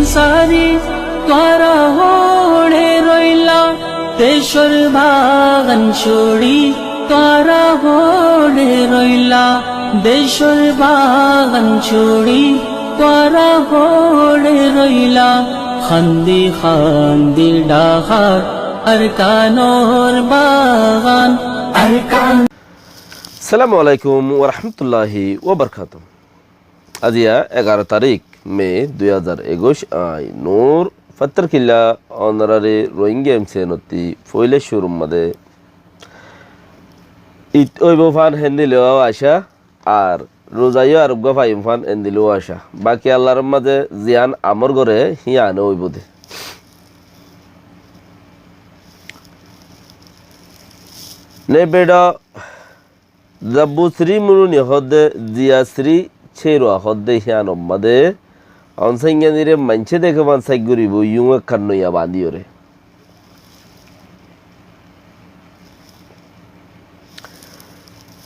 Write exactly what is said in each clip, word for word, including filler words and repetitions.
Sári tuáñra hoçé roilá, decór bagan cúri, tuáñra hoçé roilá, decór bagan cúri, tuáñra hoçé roilá, handi handi dhahár Arkanor bagan, Arkan. Assalamu alaikum wa rahmatullahi wa barakatuhu. Aziya egaró tarík me dui házar ekuic, añí Nur Fattar Killa onoráre Rohingya M C N ottú foila cúrur mazé Id óibo fán héndilla acá, ar ruza yó ar uggúa faiyum fán héndilla acá. Baki Allar mazé ziyán amor goré híyan óibo de. Ne beçá Zabbusiri Muruni hoódde, Ziyasiri Cérua hoódde, híyan ommáde Onsáinganire maincé deké fán sáik goríbou, yún ekkán noiya bañdíyoré.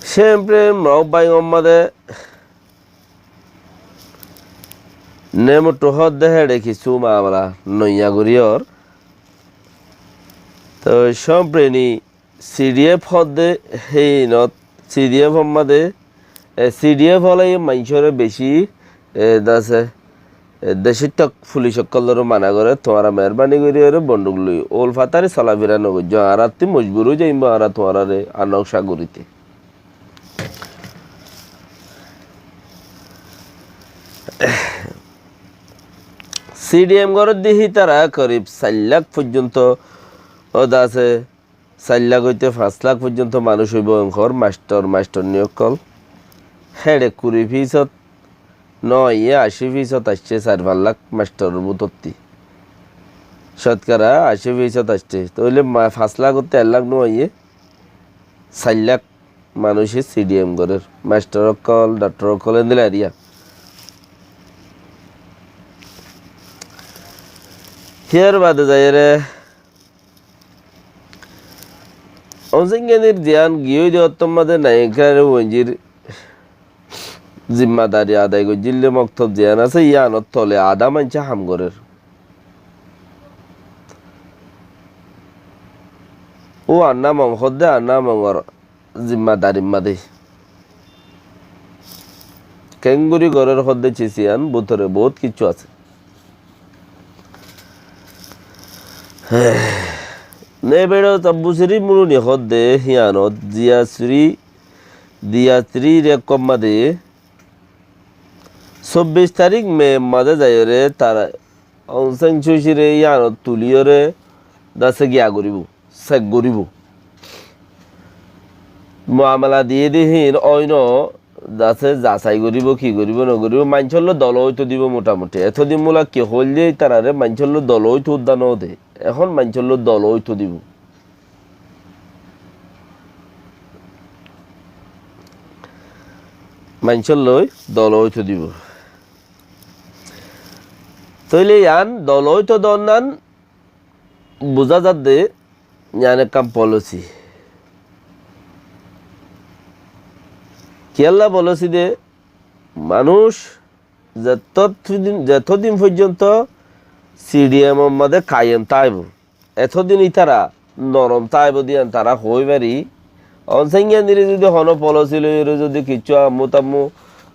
Cémprem Rohbáin ommáde Nemuttu hoódde héçe kissú mamela noiya goríyor. Toi cómpreni C D F hoódde héinot, C D F ommáde, e, C D F ólaye maincóre bicí, e, dase, e, decóttak fulic ókkolóre mana goré, tuáñra meérbani goríyoré bonduk loi ul fatari solafira nogoijjó, añárattú mojbur ói zaiyum, añára tuáñráre anok cá goríte. C D M goródde hítara korib sair lak foijjonto, ó dase sair lak óite fañs lak foijjonto manúic óibo enkor mastor, mastorni ókkol. Héçe kuri fisot no aiyé, ací fisot aiccé, sair fañs lak mastoror bútotti. Cótkara ací fisot aiccé. Tóile ma-, fañs lak ótte ek lak no aiyé, sair lak manúice C D M gorér, mastor ókkol, dhaktor ókkol, endilla eriya. Híyar bade zaiyóre Onsáinganir ziyán giyói de ottór mazé naiyíkare uenjir zimmadari adai goijjíl de moktob ziyán asé, yíanor tole adá maincé ham gorér. Ó Anna Mong hoódde, Anna Mongor zimmadari mazé. Keéngori gorér hoódde cis yían bútore boóut kissú asé. Ne beçá Zabbusiri Muruni hoódde híanot Ziyasiri, Ziyasiri re kommá de sóbbic tarík me mazé zaiyóre tara Aung San Suu Kyi re yíanot tulíyoré dase giya goríbou, sek goríbou. Muamela diyé de híin óino dase zasai goríbou, ki goríbou, no goríbou, maincór loi dol óito dibou motamuti. Etodin mula ki hoil de ítarare maincór loi dol óito udda no de. Ehón maincór loi dol óito dibou. Maincór loi dol óito dibou. Tóile yían dol óito donnan buzá zadde, yían ekkán policy. Kiyólla policy de, manúic zetodin, zetodin foijjonto C D M or mazé kayem táibo, etodin ítara norom táibo de yían tara hoói fari. Onsáinganire zodi honó policy loiyóre zodi kissú ammú tammú,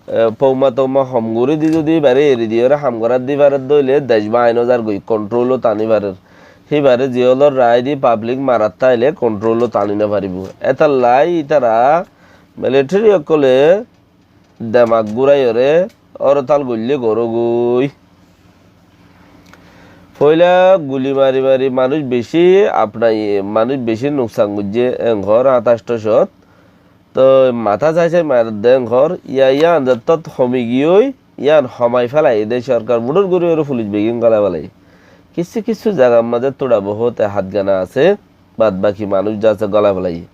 e, fouma touma hom gorí di zodi íbare eri diyoré ham gorát di faredde óile dec baáin zargoi, control ot aní farer. Híbare ziyólor raái di public marat táile control ot aní no faribou. Étalla ítara military ókkole demak gúraiyoré órotal goillé gorógoi. Foila guli mari mari manúic bicí afnai, manúic bicí nuksan goijjé enkor añtáctho cót. Toi matá sai sai maredde enkor, yá, yían zettót homi giyói, yían homai félaiye de sorkar budor gorí gorí fulic begin golai félaiye. Kissú kissú zagar mazé tóra bohóte hát gana asé, bad baki manúic de asé golai félaiye.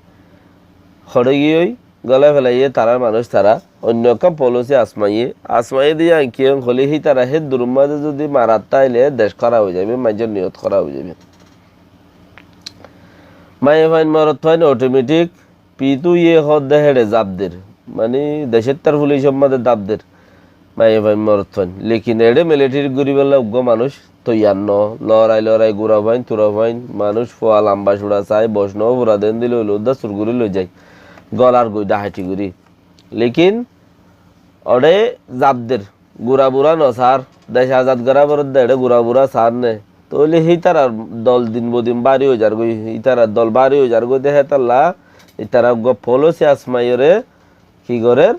Hoçé giyói, golai félaiye, tarár manúic tará oinno ekkán policy asmaiye, asmaiye de yían kiyólla hoilé hítara hé duror mazé zodi marat táile dec hóraf ói zaibe, maincór niyot hóraf ói zaibe. Maiyafuain morotfuain automatic Pitu ye hoódde héçe zaf der, mani decóttar fulicor mazé zaf der. Maiyafuain, morotfuain. Lekin eçé militeri goríbolla uggúa manúic toiyar no. Lorai lorai gurafuain, turafuain, manúic fua lamba cuça sai, boc no fura de endilla óile uddá sur gorí loi zai. Golar goi dahati gorí. Lekin oçé zaf der, gurabura no sar, dec azad gorá foredde eçé gurabura sar né. Tóile hítarar dol din bodin bari ói zargoi, hítarar dol bari ói zargoi de hétalla, ítara uggúa folosi asmaiyóre ki gorér?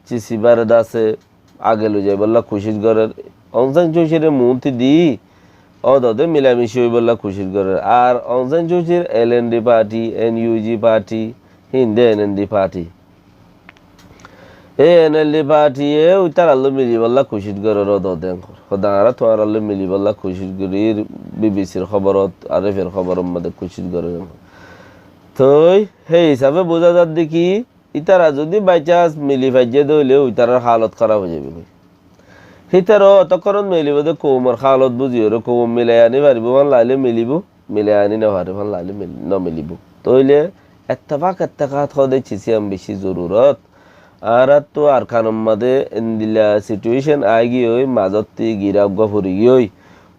Cisibare dase age loi zaibolla kucíc gorér. Aung San Suu Kyi re muúnti di, ódode milamici óibolla kucíc gorér. Ar Aung San Suu Kyi r L N D party, N U G party, hín de N L D party. E N L D party ye ítarar loi milibolla kucíc gorér, ódode enkor. Hóde añára tuáñrar loi milibolla kucíc gorír, B B C r hóborot, R F A r hóboror modde kucíc gorér enkor. Toi hé hísabe buzá zadde ki, ítara zodi by chance mili faijje de óile ítarar halot háraf ói zaibo goi. Hítara otokkónot milibo de koumor halot buziyóre koum milai ani faribo fán laile milibo, milai ani no fare fán laile mil-, no milibo. Tóile ettefak ettehad hóde cisiyam beci zorurot. Añárattu Arkanor modde endilla situation aigiyói, mazotti gira uggúa fori giyói,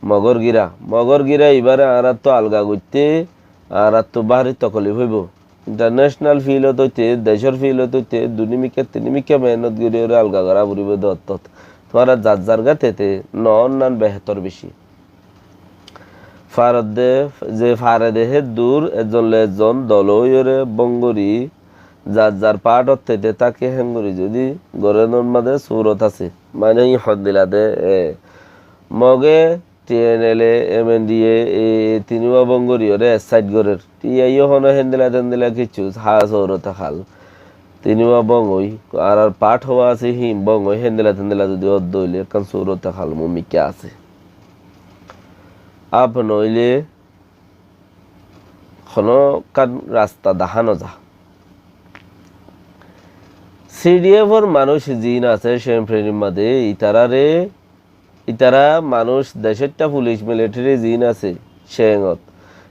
Mogor gira. Mogor gira ibare añárattu alga goitte añárattu bári tokolif óibo. International field ot óite, decór field ot óite, dui mikká tin mikká mehénot gorí óre alga gorá foribó de ottót. Tuáñra zar zar gá tete no ónnan behétor beci. Faredde, ze farede hé dur, ezzon loi ezzon dol óiyore bóng gorí, zar zar part ot tete táke héngori zodi gorénor mazé surot asé. Mane hí hondilla de, e, Moge T N L A, M N D A, e, e, tinúa bóng goríyore ek side gorér. T I O hono héndilla téndilla kessú, hás órote hál. Tinúa bóng ói, añárar part hoó asé hín bóng ói, héndilla téndilla zodi ódde óile ekkán surot hál mumkin asé. Ap noóile honó ekkán rasta dahá no za. C D F or manúic ziín asé, Shénprenir mazé, ítarare Ítara manúic decóitta fulic militeri ziín asé, Céngot.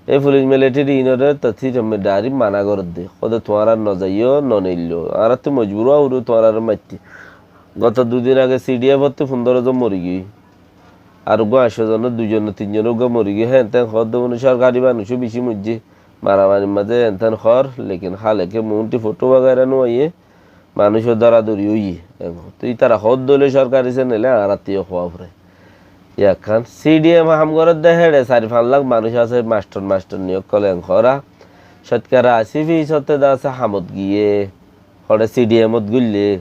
E fulic militeri iínoré to títhomme dhairek mana gorédde. Hóde tuáñra nozaiyó, noneilló. Añárattú mojbur ówa foribó tuáñrare maitte. Goto dui din age C D F ottú fundóro zon morigiyói. Ar uggúa añctho zon, dui zon, tin zon uggúa morigiyói. Héen teén hoódde mone corkari manúicó bicí moijjé. Maramarir mazé héen teén hoór, lekin háleke muúnti fotó wagaira nuaiyé. Manúic ó dóradóri óiye. Toi ítara hoódde óile sorkari senele añárattú yó hoó fore. Ekkán C D M ham gorédde héçe sair fañs lak manúic asé, mastor mastorni ókkol enkora. Cótkara así fisót de asé hamot giyé, hoçé C D M ot goille,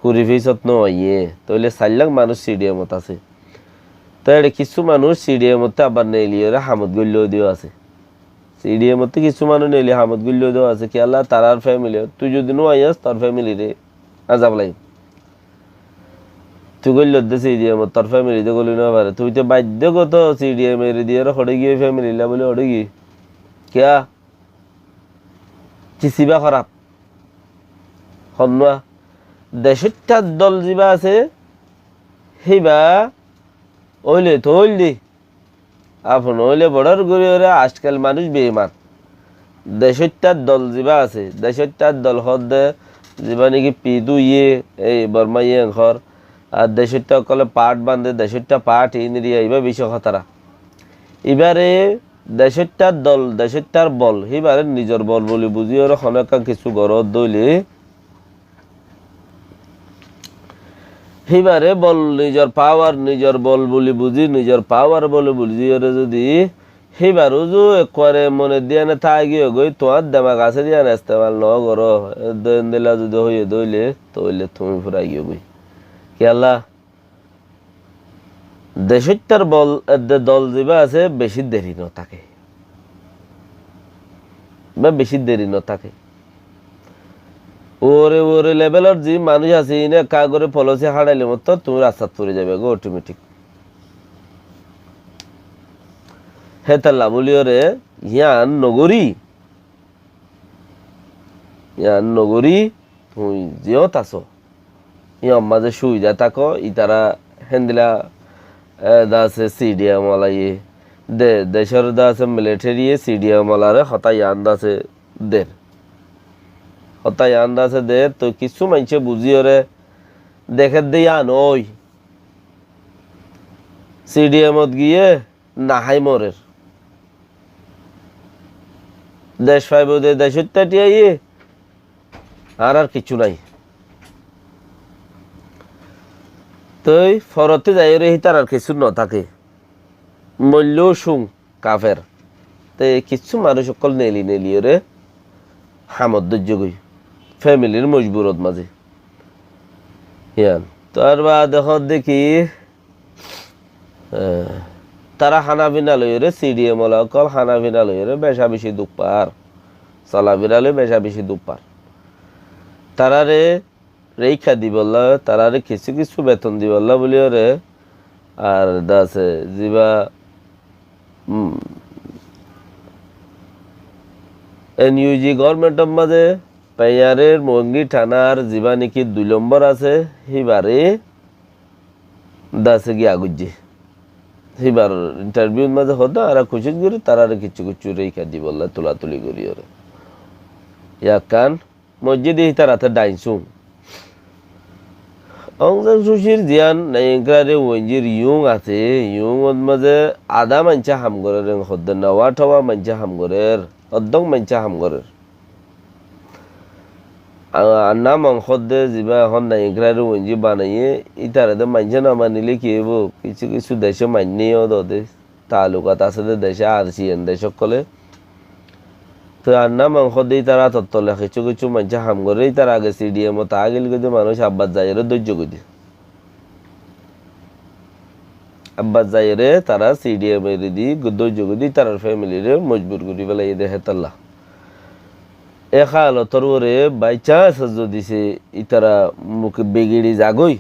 kuri fisót no aiyé. Tóile sair lak manúic C D M ot asé. Toi héçe kissú manúic C D M ottú abar neeliyóre hamot goillói de yó asé. C D M ottú kissú manúic neeli hamot goillói de yó asé, kiyólla tarár family. Tui zodi no aiyós, tor family re azab lagibo. Tui goillós de C D M ot, tor family de goli no fare. Tui to baiddo goto C D M eri diyóre hoçé giyói, family lla buli hoçé giyói. Kiyá? Ki siba hóraf? Honnúa? Decóitta dol ziba asé, híba óile to óilde. Afon óile bodhar gorí óre ajkal manúic beiman. Decóitta dol ziba asé, decóitta dol hoódde ziba niki pit óiye, ei Bormaiye enkor. Ar decóitta ókkole part bande, decóitta part iniriya, iba bicí hótara. Ibare decóitta dol, decóittar bol, híbare nizor bol buli buzí óre honó ekkán kissú goródde óile, híbare bol, nizor power, nizor bol buli buzí, nizor power buli buzí óre zodi híbar uzu ekkuare mone diyane táigiyoi goi, tuáñr demak asé diyane estemal no goró, edde endilla zodi hoiyé de óile, tóile tuñí furai giyoi goi. Kiyólla? Decóittar bol, edde dol ziba asé, bicí deri no táke. Ba bicí deri no táke. Uore uore levelor zi manúic asé, iíne ekka gorí policy hañçaile mottor tuñí rastat fori zaiba goi automatic. Hétolla buli óre yián no gorí, yián no gorí, tuñí ziyót asó, yían mazé cúida táko, ítara héndilla, e, de asé C D M olaye, de, decór de asé military ye C D M olare hotá yián de asé der. Hotá yián de asé der, toi kissú maincé buzí óre dekédde yián ói. CDM ot giyé nahái morer. Dec faibo de decót táti aiyé, añárar kiccú nái. Toi forottí zaiyóre hítarar kissú notáke. Moillóu cúng kafer. Te kissú manúic ókkol neli neliyóre hamot dóijjogói. Femilir mojburot mazé. Yían. Tar baade hoódde ki, eh, tará hána fina loiyóre, CDM ola ókkol hána fina loiyóre beca beci duk far. Solafira loi beca beci duk far. Taráre reikka dibolla, taráre kissú kissú beton dibolla buliyóre, ar dase ziba, mm, NUG government or mazé peñarer mongi thanar ziba niki dui lombor asé, híbare dase giya goijjé. Híbar interview mazé hoódde, añára kucíc gorí, taráre kissú kissú reikka dibolla tulatuli goríyóre. Yakkán Moijjé de hítar áte dainsú. Aung San Suu Kyi r ziyán nai engkari uinjir yung asé, yung ot mazé adá maincé ham gorér, eng hoddé nawa thawa maincé ham gorér, oddók maincé ham gorér. A-, Anna Mong hoddé ziba ehón nai engkari uinji banaiyé, ítare de maincé no manilé ki óibo? Kissú kissú decé mainné yó dode. Taalukat asé de decé, ar siyen dec ókkole. Toi Anna Mong hoddé ítar átor tole kissú kissú maincé ham gorér, ítar age CDM ot tágil goi de manúic Abbat Zaiyore dóijje goi de. Abbat Zaiyore tará CDM eri di dóijje goi de, ítarar family re mojbur gorí felaiyé de hétolla. E hálotor uore by chance zodi se ítara muke bigirí zagói,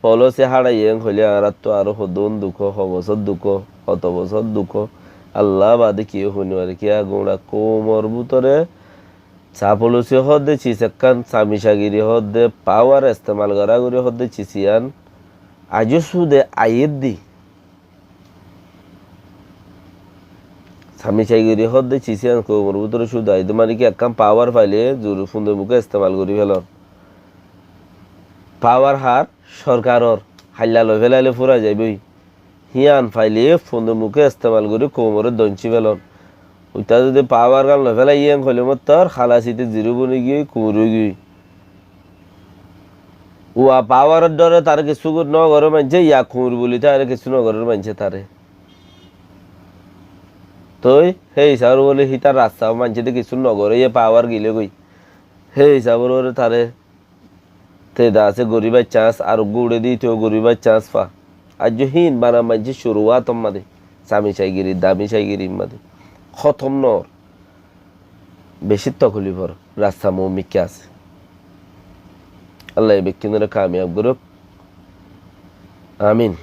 policy háçaiye hoilé añáráttu aró hodún duk, ho bosór duk, hoto bosór duk. Allah baade kiyé hoi no fare, kiyá gura koumor bútore sa policy hoódde cis ekkán, samicagiri hoódde, power estemal gorá gorí hoódde cis iyán aijjó súde aiyér de. Samicagiri hoódde cis iyán koumor bútore súde aiyér de, mane ki ekkán power faile zuri funde muke estemal gorí felon. Power hár sorkaror, hailla loi felaile fúrai zaiboi. Híyan faile funde muke estemal gorí koumore doncí felon. Uita zodi power gán loi felai yían hoilé mottor halas ite ziri boni giyói, kuñir ói giyói. Ua power or dore tare kissú no gorér maincé, ya kuñir buli tare kissú no gorér maincé tare. Toi hé hísabor bóle hítar rasta maincé de kissú no goré, ye power gilé goi. Hé hísabor bóle tare te da asé goríbar chance, ar uggúa uçé de íte goríbar chance fa. Aijjó híin bana maincé curuwat or mazé, samicagiri, damicagirir mazé. Hótom no ór. Beci tokolif or rasta muúmikká asé. Allah e bekkúnore kamiyab gorouk. Amin.